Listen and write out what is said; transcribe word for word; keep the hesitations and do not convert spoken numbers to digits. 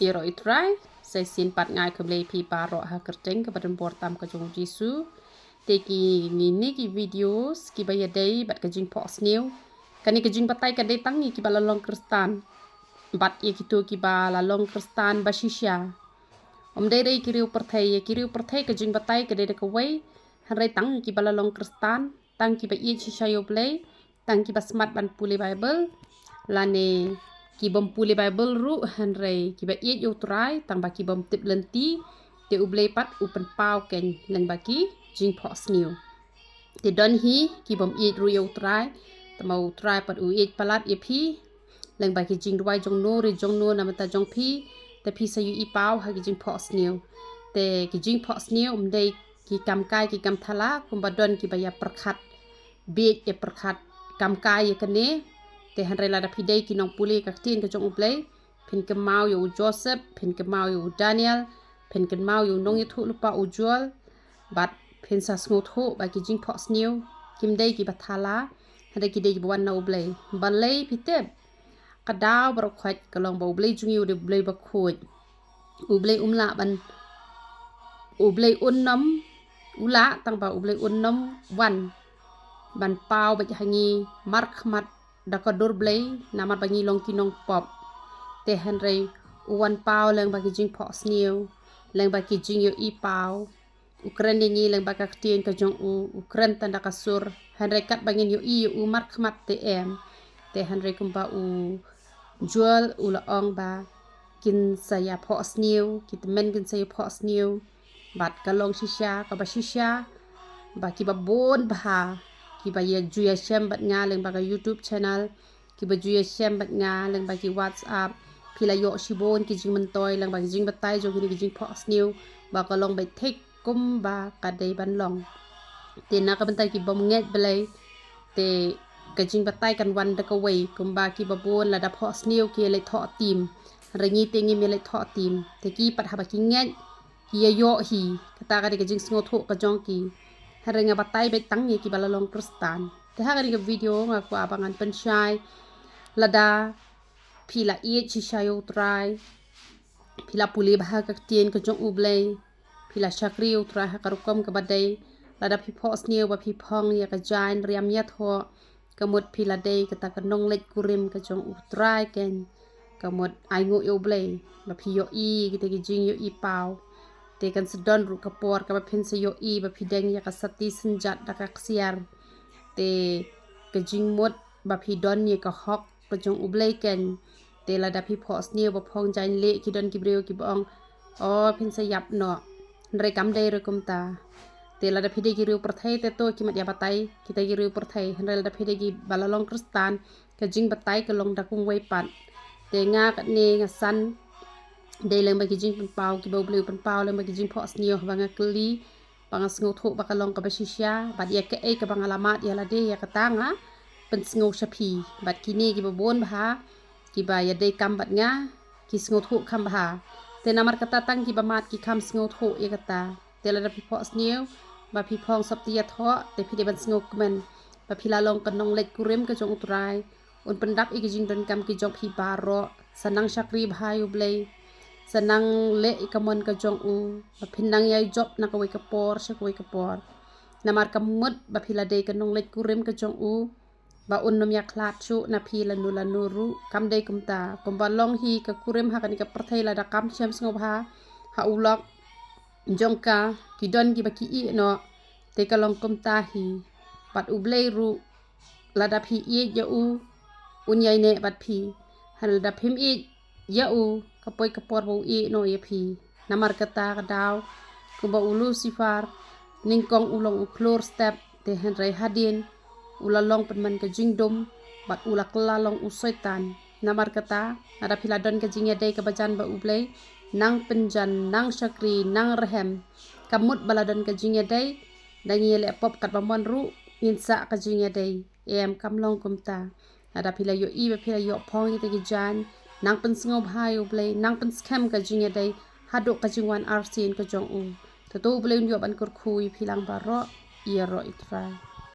Ïaroh ïa u Trai, sa shisien pat nga ai khublei ïa phi baroh ha ka kyrteng kaba donbor tam ka jong u Jisu. Te kine ki videos kiba ïadei bad ka jingphohsniew. Kane ka jingbatai ka dei tang ïa kiba la long Khristan bad ïa kito kiba la long Khristan ba shisha. Ym dei re ïa ki riew pyrthei, ïa ki riew pyrthei ka jingbatai ka dei da kawei, hynrei tang ïa kiba la long Khristan, tang kiba ïeit shisha ïa u Blei, tang kiba smat ban pule Baibl, lane ki bym pule Baibl ruh, hynrei kiba ïeit ïa u Trai, tang ba ki bym tip lynti, te u Blei pat u pynpaw kein lyngba ki jingphohsniew. Te don hi ki bym ïeit ruh ïa u Trai, tangba u Trai pat u ïeit palat ïa phi lyngba ki jingduwai jong no re jong no na bynta jong phi, te phi sa ïohi paw ha ki jingphohsniew. Te ki jingphohsniew ym dei ki kam kai ki kam thala, kumba don kiba ïa pyrkhat bieit ïa pyrkhat kam kai ïa kane. Te hynrei lada phi dei ki nongpule ka ktien ka jong u Blei, phin kynmaw ïa u Joseph, phin kynmaw ïa u Daniel, phin kynmaw ïa u nongïathuhlypa u Joel, bad phin sa sngewthuh ba ki jingphohsniew kim dei kiba thala, hynrei ki dei kiba wan na u Blei. Balei phi tip? Ka daw baroh khoit ka long ba u Blei jong ngi u dei u Blei bakhuid. U Blei um lah ban, u Blei un nym, u lah, tangba u Blei un nym wan ban paw beit ha ngi markhmat da ka dur Blei, namar ba ngi long ki nongpop. Te hynrei u wan paw lyngba ki jingphohsniew, lyngba ki jingïohi paw. U kren ïa ngi lyngba ka ktien ka jong u, u kren tang da ka sur, hynrei katba ngin ïohi ïa u markhmat te em. Te hynrei kumba u Joel u la ong ba kin sa ïa phohsniew, ki tymmen kin sa ïa phohsniew. Bad ka long shisha, kaba shisha ba kiba bun bha kiba ïa ju ïashem bad nga lyngba ka YouTube channel, kiba ju ïashem bad nga lyngba ki WhatsApp. Phi la ïoh shibun ki jingmyntoi lyngba ki jingbatai jong kine ki jingphohsniew ba ka long beit thik kumba ka dei ban long. Te na ka bynta ki bym ngeit Blei, te ka jingbatai kan wan da kawei, kumba kiba bun lada phohsniew ki ïa leit thoh tim. Hynrei ngi te ngim ïa leit thoh tim. Te ki pat haba ki ngeit, ki ïa ïoh hi, kata ka dei ka jingsngewthuh ka jong ki. Hynrei nga batai beit tang ïa kiba la long Khristan. Te ha kane ka video nga kwah ba ngan pynshai, lada phi la ïeit shisha ïa u Trai, phi la pule bha ka ktien ka jong u Blei, phi la shakri ïa u Trai ha ka rukom kaba dei, lada phi phohsniew ba phi phong ïa ka jaiñ riam ïathoh, ka mut phi la dei kata ka nongleit kurim ka jong u Trai kein. Ka mut ainguh ïa u Blei ba phi ïohi kita ki jingïohi paw. Te kan sa don ruh ka por kaba phin sa ïohi ba phi deng ïa ka sati synjat da ka ksiar. Te ka jingmut ba phi don ïa ka hok ka jong u Blei kein. Te lada phi phohsniew ba phong jaiñ leh, ki don ki briew kiba ong, o, phin sa ïap noh. Hynrei kam dei ruh kumta. Te lada phi dei ki riew pyrthei te to ki mat ïa batai kita ki riew pyrthei. Hynrei lada phi dei kiba la long Khristan, ka jingbatai ka long da kumwei pat. Te nga katne nga san dei lyngba ki jingpynpaw kiba u Blei u pynpaw lyngba ki jingphohsniew, haba nga kylli, ba nga sngewthuh ba ka long kaba shisha, bad ïa kaei kaba nga la mad ïa lade, ïa kata nga pynsngew sha phi. Bad kine kiba bun bha kiba ïadei kam bad nga, ki sngewthuh kham bha. Te namar kata tang kiba mad ki kham sngewthuh ïa kata. Te lada phi phohsniew ba phi phong sopti ïathoh, te phi dei ban sngewkmen ba phi la long ka nongleit kurim ka jong u Trai. Un pyndap ïa ki jingdonkam ki jong phi baroh. Sa nang shakri bha ïa u Blei, sa nang leh ïa ka mon ka jong u, ba phin nang ïai jop na kawei ka por sha kawei ka por. Namar ka mut ba phi la dei ka nongleit kurim ka jong u, ba un nym ïakhlad shuh na phi lano lano ruh. Kam dei kumta. Kumba long hi ka kurim ha kane ka pyrthei, lada kam shem sngewbha ha u lok jong ka, ki don kiba ki ïeh noh. Te ka long kumta hi. Bad u Blei ruh, lada phi ïeit ïa u, un ïai neh bad phi. Hynrei lada phim ïeit ïa u, ka poi ka por ba u ïeh noh ïa phi. Namar kata ka daw, kumba u Lucifer, nyngkong u long u khlur step, te hynrei hadien u la long pynban ka jingdum, bad u la kylla long u Soitan. Namar kata, lada phi la don ka jingïadei kaba jan bad u Blei, nang pynjan, nang shakri, nang rhem. Ka mut ba la don ka jingïadei, da ngi ïaleh pop katba mon ruh, ngin sah ka jingïadei. Em, kam long kumta. Lada phi la ïohi ba phi la ïoh phong ïa kita ki jaiñ, nang pynsngewbha ïa u Blei, nang pynskhem ka jingïadei haduh ka jingwan arsien ka jong u. Te to u Blei un ïoh ban kyrkhu ïa phi lang baroh. Ïaroh ïa u Trai.